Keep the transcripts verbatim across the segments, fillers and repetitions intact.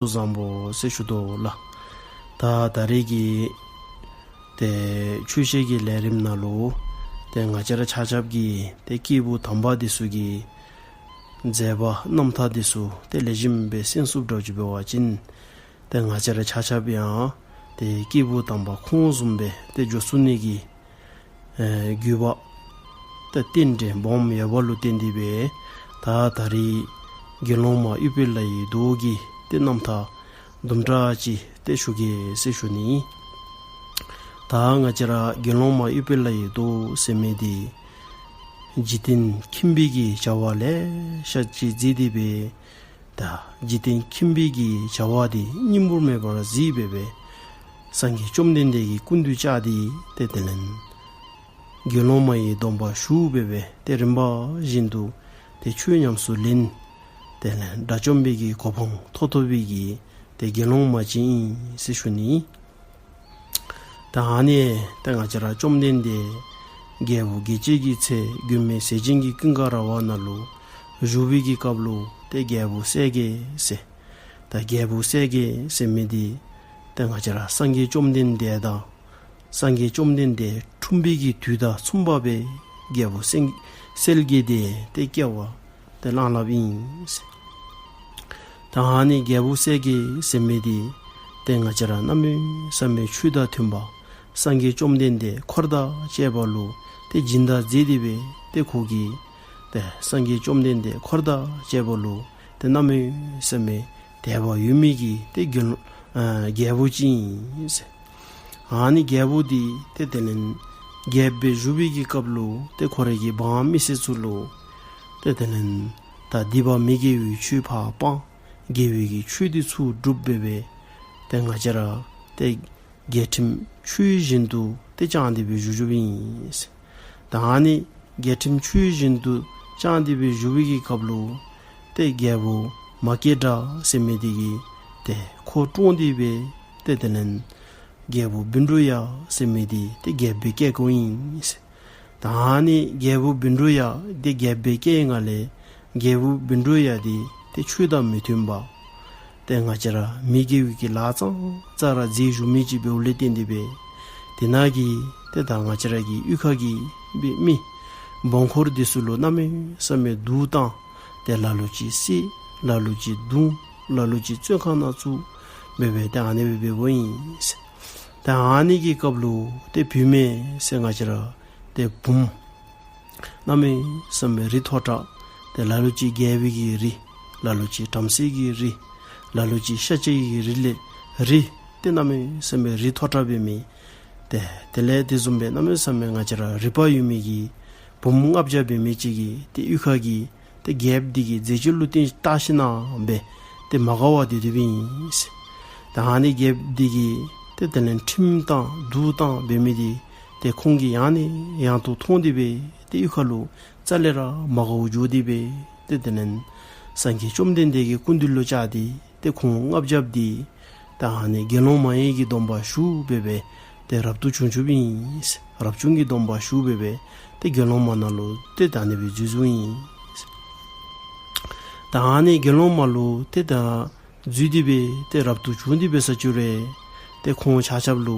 བཟང་པོ་ཟེར་ཞུ་དོ་ལ། ད་ད་རེས་ཀྱི་དེ་ཆོས་བཤད་ཀྱི་ལས་རིམ་ནང་ལུ་དེ་ང་བཅས་ར་ཆ་ཁྱབ་ཀྱི་དེ་སྐྱེས་བུ་དམ་པ་འདི་ཚུ་གི་མཛད་པ་རྣམ་ཐར་འདི་ཚུ་དེ་ལེགས་ཤོམ་སྦེ་གསན་ཚུགསཔ་འདྲཝ་ཅིག་འབད་བ་ཅིན། དེ་ང་བཅས་ར་ཆ་ཁྱབ་ཡང་དེ་སྐྱེས་བུ་དམ་པ་ཁོང་བཟུམ་སྦེ་དེ་འགྱོ་ཚུགས་ནི་གི་ཨེ་དགོས་པ་དེ་རྟེན་འབྲེལ་སྦོམ་ཡོདཔ་ལུ་བརྟེན་ཏེ་སྦེ། ད་ད་རེས་དགེ་སློང་མ་ཨུཏྤལ་ལའི་མདོག་གི་དེ་རྣམ་ཐར་དུམ་གྲ་ཅིག་དེ་ཞུ་གེ་ཟེར་ཞུ་ནི། ད་ང་བཅས་ར་དགེ་སློང་མ་ཨུཏྤལ་ལའི་མདོག་ཟེར་མི་འདི་འཇིག་རྟེན་ཁྱིམ་པའི་གི་བྱ་བ་ལེ་ཤ་ཅིག་མཛད་དེ་སྦེ། ད་འཇིག་རྟེན་ཁྱིམ་པའི་གི་བྱ་བ་འདི་སྙིང་པོར་མེད་པར་གཟིགས་སྦེ་སྦེ། སངས་རྒྱས་བཅོམ་ལྡན་འདས་ཀྱི་སྐུ་མདུན་བཅར་ཏེ་དེ་དེ་ལས་དགེ་སློང་མ་ཡི་སྡོམ་པ་ཞུ་སྦེ་སྦེ་དེ་རིམ་པ་བཞིན་དུ་དེ་ཆོས་ཉམས་སུ་ལེན། དེ་ལས་དགྲ་བཅོམ་པའི་གི་གོ་འཕང་ཐོབ་ཐོབ་པའི་གི་དེ་དགེ་སློང་མ་ཅིག་ཨིན་ཟེར་ཞུ་ནི། ད་ཨ་ནི་ད་ང་བཅས་ར་བཅོམ་ལྡན་འདས་རྒྱལ་པོ་རྒྱལ་བྱེད་ཀྱི་ཚལ་མགོན་མེད་ཟས་སྦྱིན་གྱི་ཀུན་དགའ་ར་བ་ནང་ལུ་བཞུགས་པའི་གི་སྐབས་ལུ་དེ་རྒྱལ་པོ་གསལ་རྒྱལ་ཟེར། ད་རྒྱལ་པོ་གསལ་རྒྱལ་ཟེར་མི་འདི་དེ་ང་བཅས་ར་སངས་རྒྱས་བཅོམ་ལྡན་འདས་དང་སངས་རྒྱས་བཅོམ་ལྡན་འདས་འཁྲུངས་པའི་གི་དུས་དང་མཚུངས་པ་སྦེ་རྒྱལ་པོ་གསལ་གསལ་རྒྱལ་དེ་དེ་སྐྱེ་བ་དེ་བླངས་བླངསཔ་ཨིན་ཟེར། ད་ཨ་ནི་རྒྱལ་པོ་གསལ་རྒྱལ་ཟེར་མི་འདི་དེ་ང་བཅས་ར་གནམ་མེད་ས་མེད་ཆོས་དང་མཐུན་པ་སངས་རྒྱས་བཅོམ་ལྡན་འདས་འཁོར་དང་བཅས་པ་ལུ་དེ་སྦྱིན་བདག་མཛད་དེ་སྦེ་དེ་ཁོ་གིས་དེ་སངས་རྒྱས་བཅོམ་ལྡན་འདས་འཁོར་དང་བཅས་པ་ལུ་དེ་གནམ་མེད་ས་མེད་དད་པ་ཡོད་མི་གི་དེ་དགེ་སློང་ཨ་རྒྱལ་པོ་ཅིག་ཨིན་ཟེར། ཨ་ནི་རྒྱལ་པོ་འདི་དེ་དེ་ལས་རྒྱལཔོ་སྦེ་བཞུགས་པའི་གི་སྐབས་ལུ་དེ་ཁོ་རའི་གི་འབངས་མི་སེར་ཚུ་ལུ་དེ་དེ་ལས་ད་སྡིག་པ་མི་དགེ་བའི་ཆོས་ཕར་སྤང་། དགེ་བའི་གི་ཆོས་འདི་ཚུ་སྒྲུབ་སྦེ་སྦེ་དེ་ང་བཅས་ར་དེ་རྒྱལ་ཁྲིམས་ཆོས་བཞིན་དུ་དེ་བསྐྱངས་ཏེ་སྦེ་བཞུགས་བཞུགསཔ་ཨིན་ཟེར། ད་ཨ་ནི་རྒྱལ་ཁྲིམས་ཆོས་བཞིན་དུ་བསྐྱངས་ཏེ་སྦེ་བཞུགས་པའི་གི་སྐབས་ལུ་དེ་རྒྱལ་པོ་མ་སྐྱེས་དགྲ་ཟེར་མི་དེ་གིས་དེ་ཁོ་བཀྲོངས་ཏེ་སྦེ་དེ་དེ་ལས་རྒྱལ་པོ་བཻ་ཌཱུརྱ་ཟེར་མི་དེ་དེ་རྒྱལཔོ་སྦེ་བསྐོས་བསྐོཝ་ཨིན་ཟེར། ད་ཨ་ནི་རྒྱལ་པོ་བཻ་ཌཱུརྱ་དེ་རྒྱལཔོ་སྦེ་བསྐོས་ཡི་ནང་ལས་རྒྱལ་པོ་བཻ་ཌཱུརྱ་དེ་དེ་ཆོས་དང་མི་མཐུན་པ། དེ་ང་བཅས་ར་མི་དགེ་བའི་གི་ལཱ་ཙང་ཙ་ར་མཛད་བཞུགས་མི་ཅིག་འབདཝ་ལས་བརྟེན་ཏེ་སྦེ། དེ་ནང་གི་དེ་ད་ང་བཅས་ར་གི་གཡུས་ཁ་གི་སྦེ་མི་འབངས་འཁོར་འདི་ཚུ་ལུ་གནམ་མེད་ས་མེད་སྡུག་བཏང་། དེ་ལ་ལུ་ཅིག་བསད། ལ་ལུ་ཅིག་བརྡུང་། ལ་ལུ་ཅིག་བཙོན་ཁང་ནང་བཙུགས་སྦེ་སྦེ་དེ་ཨ་ནི་སྦེ་འབདཝ་ཨིན་ཟེར། དེ་ཨ་ནི་གི་སྐབས་ལུ་དེ་བུད་མེད་ཟེར་ང་བཅས་ར་དེ་བུམོ་གནམ་མེད་ས་མེད་རིགས་མཐོ་དྲགས། དེ་ལ་ལུ་ཅིག་རྒྱལ་པོའི་གི་རིགས། ལ་ལུ་ཅིག་བྲམ་ཟེ་གི་རིགས། ལ་ལུ་ཅིག་ཤཱཀྱའི་གི་རིགས་ལས་རིགས་དེ་གནམ་མེད་ས་མེད་རིགས་མཐོ་དྲགས་འབད་མི། དེ་དེ་ལས་དེ་བཟུམ་སྦེ་གནམ་མེད་ས་མེད་ང་བཅས་ར་རིག་པ་ཡོད་མི་གི་བུམོ་ལྔ་བརྒྱ་འབད་མི་ཅིག་གིས་དེ་གཡུས་ཁ་གི་དེ་རྒྱལཔོ་འདི་གི་མཛད་སྤྱོད་ལུ་བརྟེན་བལྟ་ཞིན་ན་སྦེ་དེ་མ་དགའ་བར་སྡོད་སྡོདཔ་ཨིན་ཟེར། ད་ཨ་ནི་རྒྱལཔོ་འདི་གིས་དེ་དེ་ལས་ཁྲིམས་བཏང་གདུགས་བཏང་འབད་མི་འདི་དེ་ཁོང་གིས་ཡང་ནས་ཡང་དུ་མཐོང་སྟེ་སྦེ་དེ་གཡུས་ཁ་ལུ་རྩ་ལས་ར་མ་དགའ་བར་འགྱོ་སྟེ་སྦེ། དེ་དེ་ལས་སངས་རྒྱས་བཅོམ་ལྡན་འདས་ཀྱི་སྐུ་མདུན་ལུ་བཅར་ཏེ་དེ་ཁོང་ལྔ་བརྒྱ་འདི་ད་ཨ་ནི་དགེ་སློང་མ་ཡི་གི་སྡོམ་པ་ཞུ་སྦེ་སྦེ་དེ་རབ་ཏུ་བྱུང་བྱུངམ་ཨིན། རབ་བྱུང་གི་སྡོམ་པ་ཞུ་སྦེ་སྦེ་དེ་དགེ་སློང་མ་ནང་ལུ་དེ་ད་ཨ་ནི་སྦེ་འཛུལ་འཛུལཝ་ཨིན། ད་ཨ་ནི་དགེ་སློང་མ་ལུ་དེ་ད་འཛུལ་ཏེ་སྦེ་དེ་རབ་ཏུ་བྱུང་སྟེ་སྦེ་ས་བཅུག་རེ། དེ་ཁོང་ཆ་ཁྱབ་ལུ་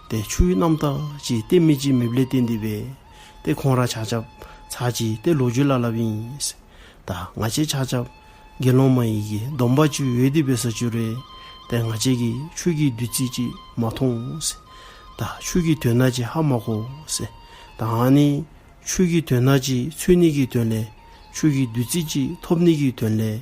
དེ་ཆོས་རྣམ་དག་ཅིག་སྟོན་མི་ཅིག་མེདཔ་ལས་བརྟེན་ཏེ་སྦེ་དེ་ཁོང་ར་ཆ་ཁྱབ་ཚར་ཅིག་དེ་ལོ་རྒྱུས་སླབ་སླབཔ་ཨིན། ད་ང་བཅས་ཆ་ཁྱབ་དགེ་སློང་མ་ཡི་གི་སྡོམ་པ་ཅིག་ཡོད་དེ་སྦེ་ས་བཅུག་རེ། དེ་ང་བཅས་ཀྱིས་ཆོས་ཀྱི་བདུད་རྩི་ཅིག་མ་འཐུང་ཟེར། ད་ཆོས་ཀྱི་དོན་དག་ཅིག་ཧ་མ་གོ་ཟེར། ད་ཨ་ནི་ཆོས་ཀྱི་དོན་དག་ཅིག་འཚོལ་ནི་གི་དོན་ལས་ཆོས་ཀྱི་བདུད་རྩི་ཅིག་ཐོབ་ནི་གི་དོན་ལས་